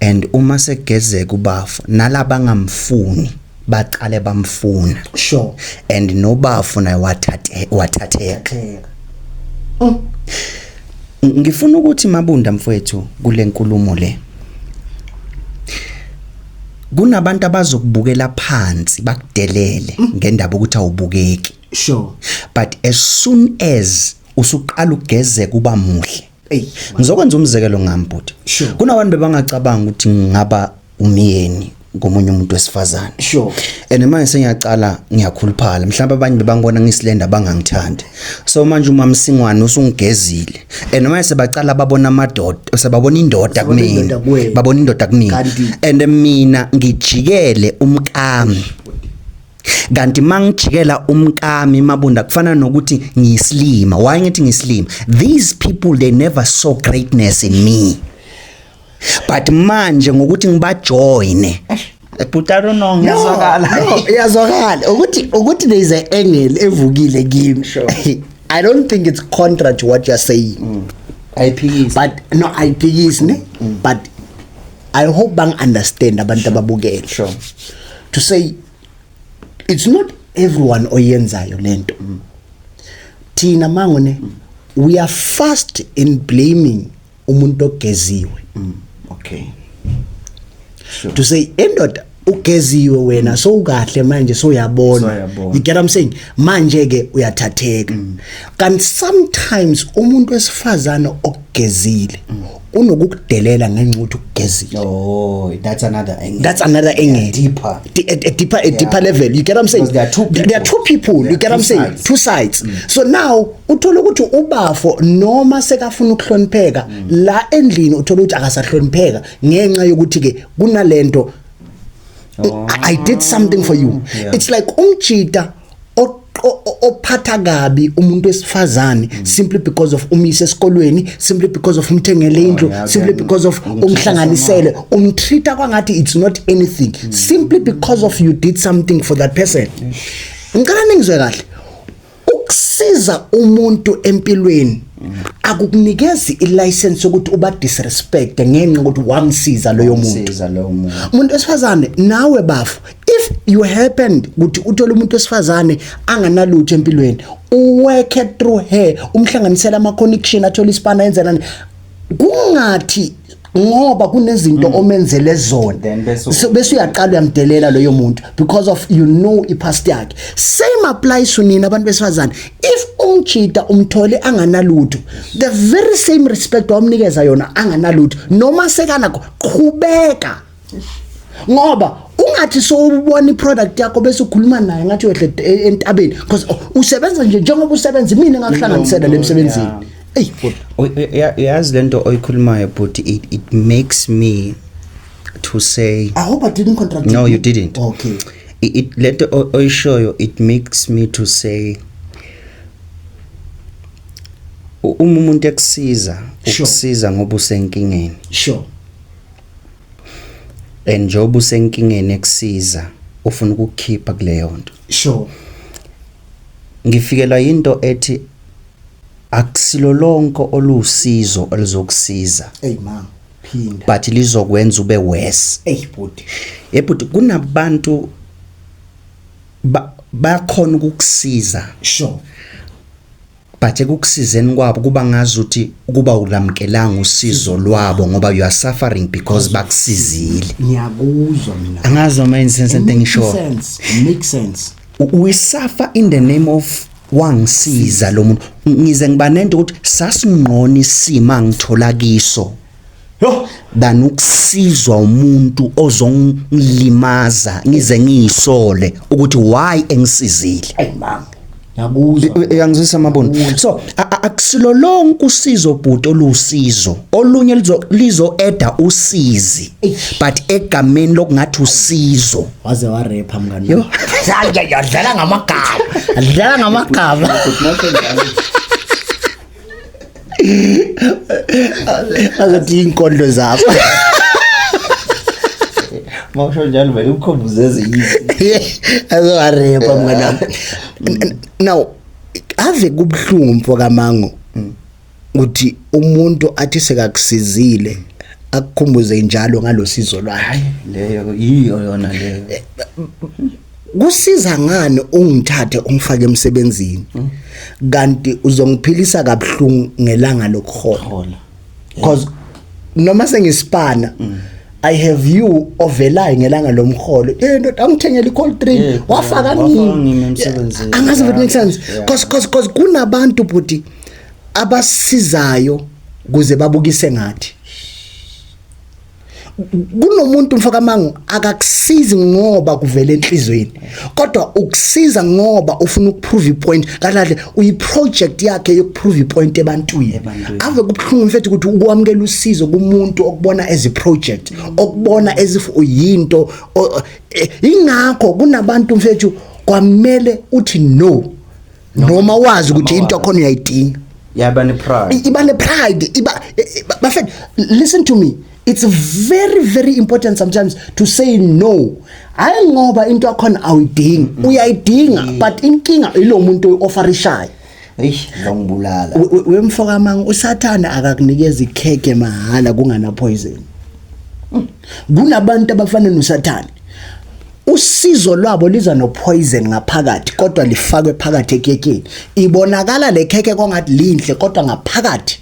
And uma segezeka ubafu, nalaba ngamfuni baqale bamfuna. And nobafu naye wathathe wathatheka. Thatheka. Ngifuna ukuthi, Mabunda mfowethu, kule nkulumo le, kunabantu abazokubukela phansi bakudelele ngendaba ukuthi awubukeki. But as soon as usuqala ukugezeka uba muhle, Ey. Ngizokwenza umzekelo ngami bhuti. Kunabantu bebangacabanga ukuthi ngingaba umyeni komunye umuntu wesifazane. And manje sengiyaqala ngiyakhuluphala, mhlawumbe abanye bebangibona ngisilenda bangangithandi. So manje uma msingwane usungigezile, and manje sebaqala babona amadoda, sebabona indoda Sebabona kumina. Indoda kuwena. Babona indoda kumina. Kanti- And mina ngijikele umkami, kanti mangijikela umkami, Mabunda, kufana nokuthi ngiyisilima. Why ngithi ngiyisilima? These people, they never saw greatness in me, but manje ngokuthi ngibajoyine, but I don't know, ngiyazwakala? No, iyazwakala ukuthi there is an angle evukile kimi. I don't think it's contra to what you're saying. Ayiphikisi. But no, ayiphikisi ne, but I hope bang understand abantu ababukele. To say it's not everyone oyenzayo lento. Thina mangone we are fast in blaming umuntu ogeziwe. To say endoda ugeziwe wena, so ukahle manje, so uyabona. So uyabona. You get what I'm saying? Manje ke uyathatheka. Kanti sometimes umuntu wesifazana ogezile unokukudelela ngenxa ukuthi ugezile. Oh, that's another angle. That's another angle. Yeah, deeper. A deeper level, you get what I'm saying? Because there are two There are two people, There you get are what I'm two saying? sides. Two sides. So now uthola ukuthi ubafo noma sekafuna ukuhlonipheka la endlini, uthola ukuthi akasahlonipheka ngenxa yokuthi ke kunalento, I did something for you. It's like umjita ophatha kabi umuntu wesifazane simply because of umyise esikolweni, simply because of umthengele indlu, simply because of Umtreat-a umhlanganisele, umtreat kwangathi it's not anything, simply because of you did something for that person. Ngicela ningizwe kahle. Ukusiza umuntu empilweni akukunikezi ilicense yokuthi uba disrespect ngenxa ukuthi wamsiza loyo muntu. Siza loyo muntu. Umuntu wesifazane nawe bafo, if you happened ukuthi uthole umuntu wesifazane anganalutho empilweni, uwork through her, umhlanganisela ama connection, athola isipana, yenzelani, kungathi ngoba kunezinto omenzele zona. Then bese So, bese uyaqala uyamdelela loyo muntu because of you know ipast yakhe. Same applies to nina abantu besifazane. If umjita umthole anganalutho, the very same respect wamnikeza yona anganalutho, noma sekanakho, qhubeka, ngoba ungathi sowubona iproduct yakho bese ukhuluma naye ngathi wehle entabeni, because usebenza nje njengoba usebenza mina ngakuhlanganisela lemsebenzini. Ey. Yazi lento oyikhulumayo, but it makes me to say I hope I didn't contradict No, you didn't. Okay. It lento oyishoyo, it makes me to say uma umuntu ekusiza, ukusiza ngoba usenkingeni, and njengoba usenkingeni ekusiza, ufuna ukukukhipha kuleyo nto. Ngifikelwa into ethi akusilo lonke olusizo oluzokusiza, Ey ma, phinda. But lizokwenza ube worse. Ey bhuti. Yebo, kunabantu bayakhona ukukusiza, but ekukusizeni kwabo kuba ngazuthi ukuba ulamkelanga usizo lwabo ngoba you are suffering because bakusizile. Ngiyakuzwa mina. Angazi noma yenza sense into It engisho. makes sense, it makes sense. We suffer in the name of wangisiza lo muntu. Ngize ngiba nento ukuthi sasingqona isimo angithola kiso Yo. Than ukusizwa umuntu ozongilimaza ngize ngiyisole ukuthi why engisizile. Ey mama, ngiyakuzwa. Uyangizwisa, Mabunda? So akusilo lonke usizo bhuti olusizo. Olunye lizo adda usizi, Eish. but egameni lokungathi usizo. Waze warepha, mngani. Yo. Hayi, yadlala ngamagama, adlala ngamagama. Azothi inkondlo zakho. Mawusho njalo vele ukhumbuze ezinye. Azowarepha, mngani wami. Now ave kubhlungu, mfokamango, uthi umuntu athi sekakusizile akukhumbuze njalo ngalosizo lwakhe. Leyo yiyo yona leyo. Kusiza ngani ungithathe ungifake emsebenzini kanti uzongiphilisa kabhlungu ngelanga lokuhola? Hola. Because noma sengisipana, I have you ovelayo ngelanga lomholo, ndoda, angithengele i-cold drink. Wafaka wafaka ngimi ngimi emsebenzini. Angazi if it makes sense. Cause kunabantu buti abasizayo kuze babukise ngathi. Kunomuntu, mfokamango, akakusizi ngoba kuvela enhlizweni, kodwa ukusiza ngoba ufuna ukuprove ipoint. Kahle kahle uyiproject yakhe yokuprove ipoint ebantwini. Ebantwini. Ave kubuhlungu mfethu ukuthi ukwamukela usizo kumuntu okubona as a project, okubona as if uyinto ingakho kunabantu mfethu kwamele uthi no, noma wazi ukuthi into khona uyayidinga. Yaba ne pride. Iba ne pride, iba bafethu, listen to me, it's very very important sometimes to say no. Hayi ngoba into yakhona awuyidingi, uyayidinga, but inkinga ilo muntu offerishayo. Eish, ngongibulala. Wemfokamanga, usathana akakunikeza ikheke mahala kungana poison. Kunabantu abafana nosathane, usizo lwabo liza no poison ngaphakathi, kodwa lifakwe phakathi ekekeni. Ibonakala le kheke kwangathi linhle, kodwa ngaphakathi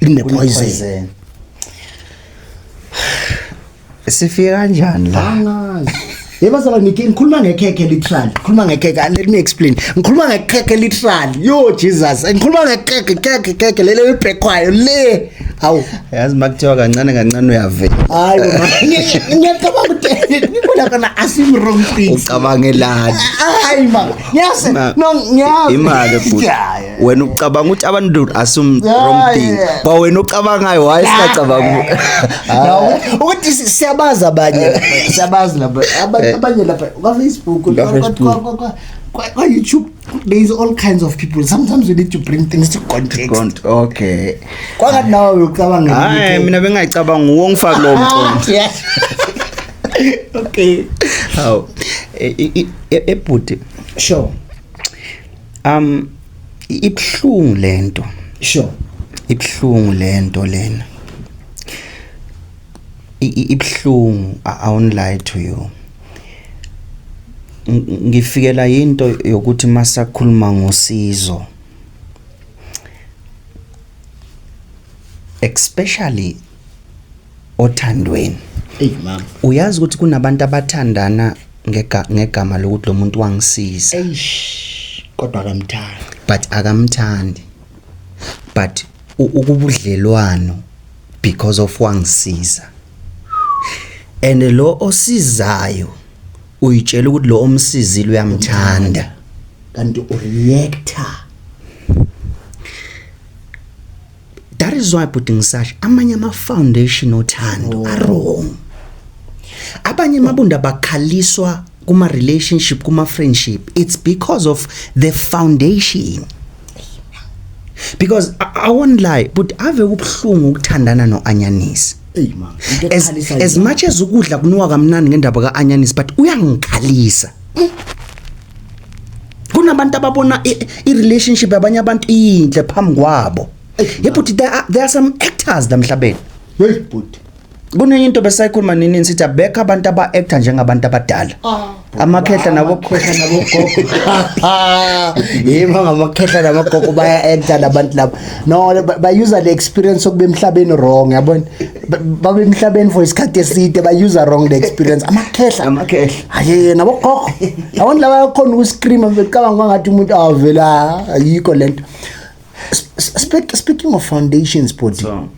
line poison. Poison. Sifike kanjani la? Angazi. Yebo bazalwane, ngikhuluma ngekhekhe literally. Ngikhuluma ngekhekhe, let me explain. Ngikhuluma ngekhekhe literally. Yo Jesus, ngikhuluma ngekhekhe, khekhe, khekhe lele libhekwayo le. Hawu. Yazi makuthiwa kancane kancane uyavela. Hayi bo, ngiyacabanga ukuthi ngibona kana asim wrong things. Ucabangelani? Hayi ma. Ngiyase no, ngiyazi. Imali futhi. Yeah. Wena ucabanga ukuthi abantu assume wrong thing. Yeah. Ba wena ucabangayo why singacabanga? No, ukuthi siyabazi abanye, siyabazi lapha abanye lapha kwa Facebook, Ka-Facebook. kwa YouTube, there is all kinds of people. Sometimes we need to bring things to context. Okay. Kwakathi nawe ucabanga. Hayi, mina bengayicabanga uwo ngifaka lo mqondo. Yeah, okay. Hawu. Ebhuti Sure. Ibhlungu lento. Sure. Ibhlungu lento lena. Ibhlungu, I won't lie to you. Ngifikela into yokuthi masakhuluma ngosizo, especially othandweni. Ey mama. Uyazi ukuthi kunabantu abathandana ngegama lokuthi lo muntu wangisiza. Eish, kodwa akamthandi. But akamthandi, but ukubudlelwano because of wangisiza, and lo osizayo uyitshela ukuthi lo omsizile uyamthanda. Kanti ureactor. That is why, but ngisasho, amanye ama foundation othando are wrong. Abanye, Mabunda, bakhaliswa kuma relationship, kuma friendship. It's because of the foundation, because I won't lie, but ave kubhlungu ukuthandana noanyanisi. Ey mama, into As, ekhalisa as much as ukudla kunuka kamnandi ngendaba kaanyanisi, but uyangikhalisa. Kunabantu ababona i-relationship yabanye abantu iyinhle phambi kwabo. Yeah, but there are some actors lamhlabeni. Hey bhuti. Kunenye into besayikhuluma nini, sithi abekho abantu aba-actor njengabantu abadala, amakhehla nabo. Amakhehla nabogogo, yebo, ngamakhehla namagogo baya-acta labantu labo. No, bayuza le experience yokuba emhlabeni wrong, yabona. Babe emhlabeni for isikhathi eside, bayuza wrong le experience, amakhehla. Amakhehla. Haye, nabogogo, yabona, laba yakhona ukuscreama becabanga ngathi umuntu avela, ayikho lento. Speaking of foundations, body, So,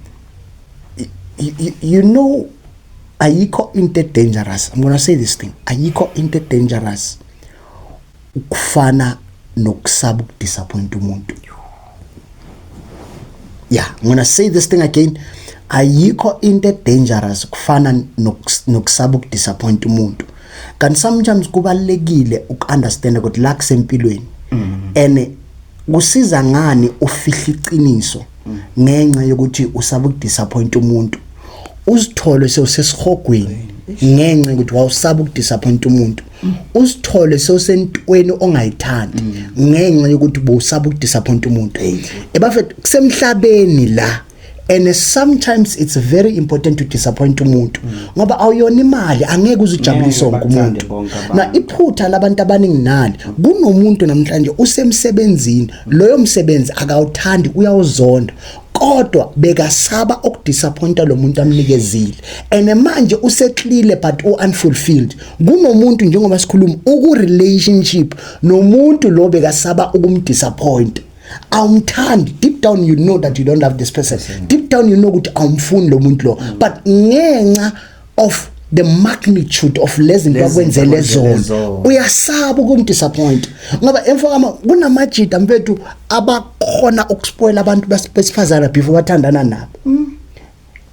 you know ayikho into dangerous, I'm going to say this thing, ayikho into dangerous ukufana nokusaba ukudisappoint umuntu. Yeah, I'm going to say this thing again, ayikho into dangerous kufana nokusaba ukudisappoint umuntu. Kanti sometimes kubalekile ukunderstand ukuthi la kusempilweni and kusiza ngani ufihla iqiniso ngenxa yokuthi usaba ukudisappoint umuntu, uzithole sewusesihogweni ngenxa yokuthi wawusaba ukudisappoint umuntu, uzithole sewusentweni ongayithandi ngenxa yokuthi bowusaba ukudisappoint umuntu. Ebafethu, kusemhlabeni la, and sometimes it's very important to disappoint umuntu ngoba awuyona imali, angeke uze ujabulise Ngeke wonke bakuthande umuntu. bonke abantu. Na iphutha labantu abaningi nali, kunomuntu namhlanje usemsebenzini, loyo msebenzi akawuthandi, uyawuzonda, kodwa bekasaba ukudisappointa lo muntu amnikezile, and manje useklile but u-unfulfilled. Kunomuntu, njengoba sikhuluma, uku-relationship nomuntu lo bekasaba ukumdisappoint. Awumthandi, deep down you know that you don't love this person, deep down you know ukuthi awumfuni lo muntu lo, but ngenxa of the magnitude of lezi zinto Lezi akwenzele zinto akwenzele zona, zona. Uyasaba ukumdisappoint ngoba emfakama kunamajida, mfethu, abakhona ukuspoila abantu besifazana before bathandana nabo.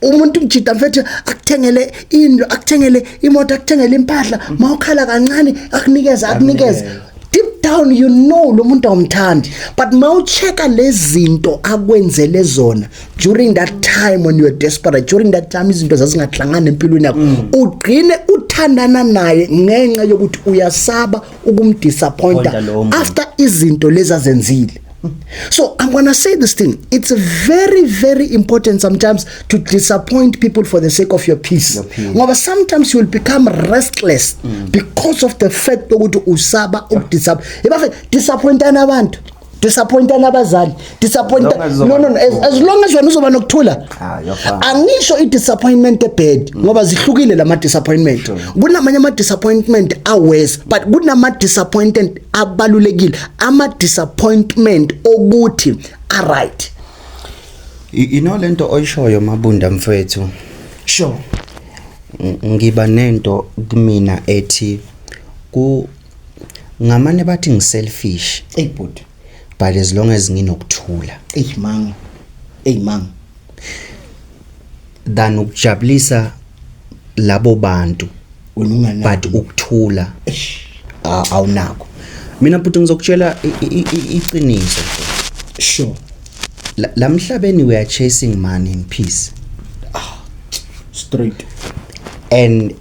Umuntu umjida, mfethu, akuthengele indlu, akuthengele imoto, akuthengele impahla, mawukhala kancane akunikeze, akunikeze. Deep down you know lo muntu awumthandi, but mawuchecka lezi zinto akwenzele zona during that time when you were desperate, during that time izinto zazingahlangani empilweni yakho, ugcine uthandana naye ngenxa yokuthi uyasaba ukumdisappointa Pointa lowo muntu. After izinto lezi azenzile. So I'm going to say this thing, it's very very important sometimes to disappoint people for the sake of your peace. Your peace. Ngoba sometimes you will become restless because of the fact ukuthi usaba ukudisappoint. Ibafe disappointana abantu, disappointana abazali, disappoint Long as uzoba No, as long as wena uzoba nokuthula. Ah, you're fine. Angisho i-disappointment ebad ngoba zihlukile lama disappointment. Kunamanye ama disappointment aworse, but kunama disappointment abalulekile, ama disappointment okuthi alright. You know lento oyishoyo, Mabunda mfethu, Sure. Ngiba nento kumina ethi ku ngamane bathi ngiselfish, Ey bhuti. But as long as nginokuthula Ey mang, ey mang. Than ukujabulisa labo bantu Wena unganaki. But ukuthula awunakho. Mina bhuti, ngizokutshela iqiniso. Sure. Lamhlabeni we are chasing money and peace. Straight. And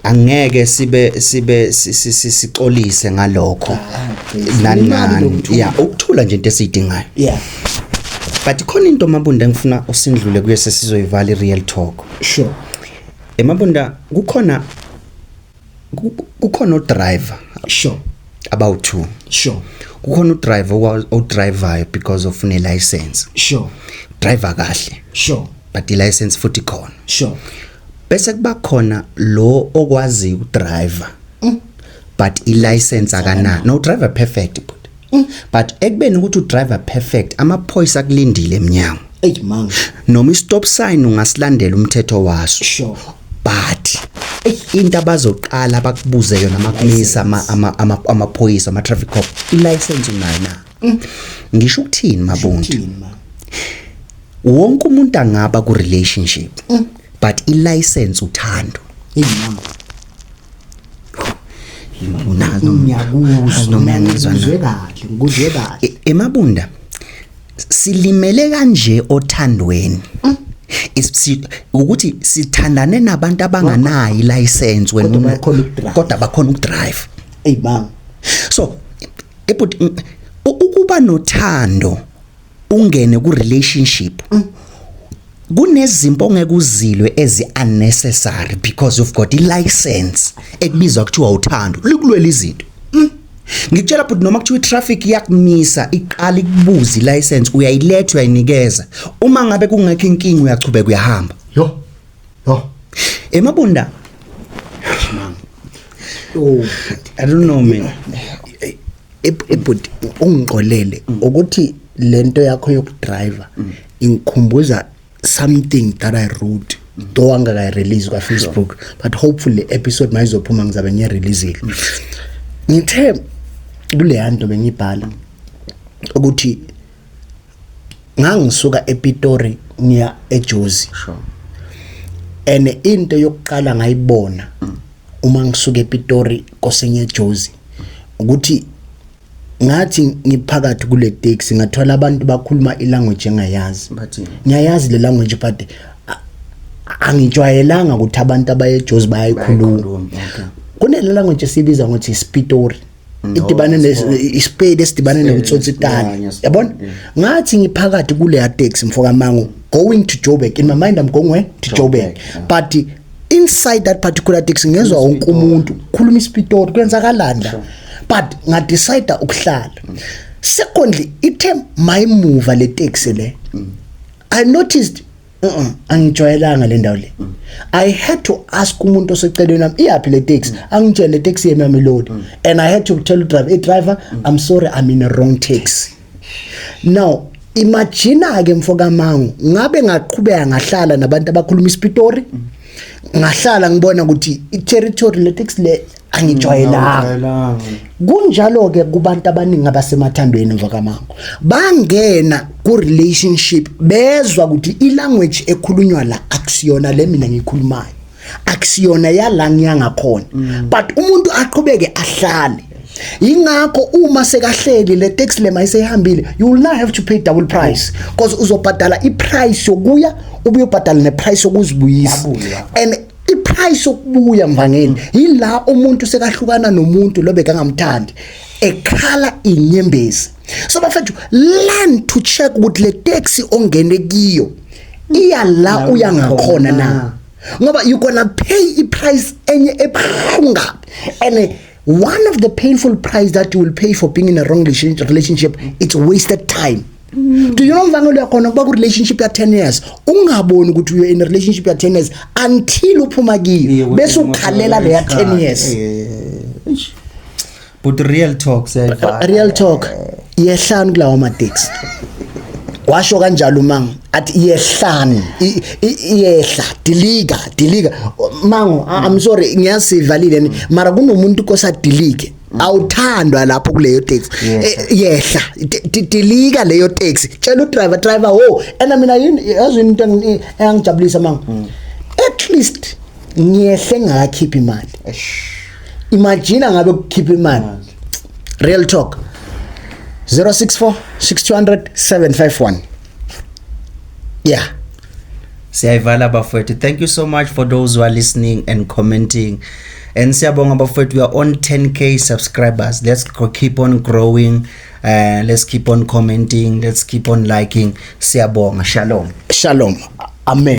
angeke sibe sixolise ngalokho nani. Imali Nani. nokuthula. Yeah, ukuthula nje into esiyidingayo. But khona into, Mabunda, engifuna usindlule kuye, sesizoyivala i-real talk. Sure. Emabunda, kukhona udriver abawu2. Kukhona udriver odrivayo because of une license. Driver kahle, but i-license futhi khona. Bese kuba khona lo okwazi ukudriver but i-license akanayo. No driver perfect, but ekubeni ukuthi udriver perfect, amaphoyisa akulindile eminyango. Ey manga. Noma i-stop sign ungasilandela umthetho waso, but into abazoqala bakubuze yona makumisa amaphoyisa, ama-traffic cop, i-license unayo na? Ngisho ukuthini, Mabunda? Thini ma? Wonke umuntu angaba ku-relationship, but i-license uthando. Ey manga. Unazi Ngiyakuzwa. noma uyangizwa na? Ngikuzwe kahle, ngikuzwe kahle. Emabunda, silimele kanje othandweni. Ukuthi sithandane nabantu abanganayo ilicense wena Kodwa bayakhona ukudrive. Kodwa bakhona ukudrive. Ey manga. So ebut ukuba nothando, ungene ku relationship, kunezimpo ongeke uzilwe ezi unnecessary because you've got i-license ekubizwa kuthiwa uthando likulwela izinto. Ngikutshela but noma kuthiwa i-traffic iyakumisa, iqala ikubuza i-license, uyayiletha, uyayinikeza. Uma ngabe kungekho inkinga, uyachubeka, uyahamba. Yo. Yo. Emabunda. Oh. I don't know, man. Ebhuti, ungixolele ukuthi lento yakho yokudriver ingikhumbuza something that I wrote, though angakayi-release kwa-Facebook, but hopefully episode mayizophuma ngizabe ngiyireleasile. Ngithe kuleya nto bengibhala ukuthi ngangisuka ePitori ngiya eJozi, and into yokuqala ngayibona uma ngisuka ePitori kosenye eJozi ukuthi ngathi ngiphakathi kule taxi, ngathola abantu bakhuluma ilanguage engayazi. Bathini? Ngiyayazi le language, but angijwayelanga ukuthi abantu abaye eJozi bayayikhuluma. Bayayikhuluma, okay. Kunele language esibiza ngokuthi isipitori, idibane isipedi esidibane nokutsotsitana. Ngiyasibona, Yabona, ngathi ngiphakathi kuleya taxi, mfoka mango, going to Joburg, in my mind I'm going where? To Joburg. Joburg, yeah. But inside that particular taxi ngezwa wonke umuntu khuluma isipitori, kwenzakalani la? But ngadecide ukuhlala. Secondly, ithe mayimuva le taxi le, I noticed angijwayelanga le ndawo le. I had to ask umuntu oseceleni wami, iyaphi le taxi? Angitshele le taxi yeMamelodi, and I had to tell the driver, "Hey driver, I'm sorry, I'm in a wrong taxi." Now imagine ke, mfoka mango, ngabe ngaqhubeka ngahlala nabantu abakhuluma isipitori, ngahlala ngibona ukuthi i-territory le taxi le angijwayelanga. Kunjalo ke kubantu abaningi abasemathandweni, mfokamango, bangena ku relationship bezwa ukuthi ilanguage ekhulunywa la akusiyona le mina ngikhulumayo, akusiyona yala ngiyangakhona, but umuntu aqhubeke ahlale. Ingakho uma sekahleli, le taxi le mayisehambile, you will now have to pay double price, because uzobhadala iprice yokuya, ubuye ubhadala neprice yokuzibuyisa. Yabuya. And iprice yokubuya, mvangeli, yila umuntu sekahlukana nomuntu lo bekangamthandi, ekhala inyembezi. So bafethu, learn to check ukuthi le taxi ongene kiyo iya la uya ngakhona na, ngoba you gonna pay iprice enye ebuhlungu kabi. And one of the painful price that you will pay for being in a wrong relationship, it's wasted time. Do you know, mvangelo, yakhona kuba ku-relationship ya 10 years, ungaboni ukuthi you're in a relationship ya 10 years until uphuma kiyo, bese ukhalela leya 10 years. But real talk siyayivala. Real talk, yehlani kulawo mateksi. Washo kanjalo mango, athi yehlani, iyehla, dilika, dilika mango. I'm sorry, ngiyasivalile ni, mara kunomuntu kosadilike, awuthandwa lapho kuleyo taxi. Yehla. Yehla, dilika leyo taxi, tshela udriver, "Driver ho." And mina yini, yazi into engangijabulisa mango, at least ngiyehle ngakakhipha imali. Imagine ngabe kukhipha imali. Real talk, 064 6200 751. Yeah. Siyayivala, bafowethu. Thank you so much for those who are listening and commenting, and siyabonga, bafowethu. We are on 10K subscribers. Let's keep on growing. Let's keep on commenting, let's keep on liking. Siyabonga, shalom. Shalom, amen.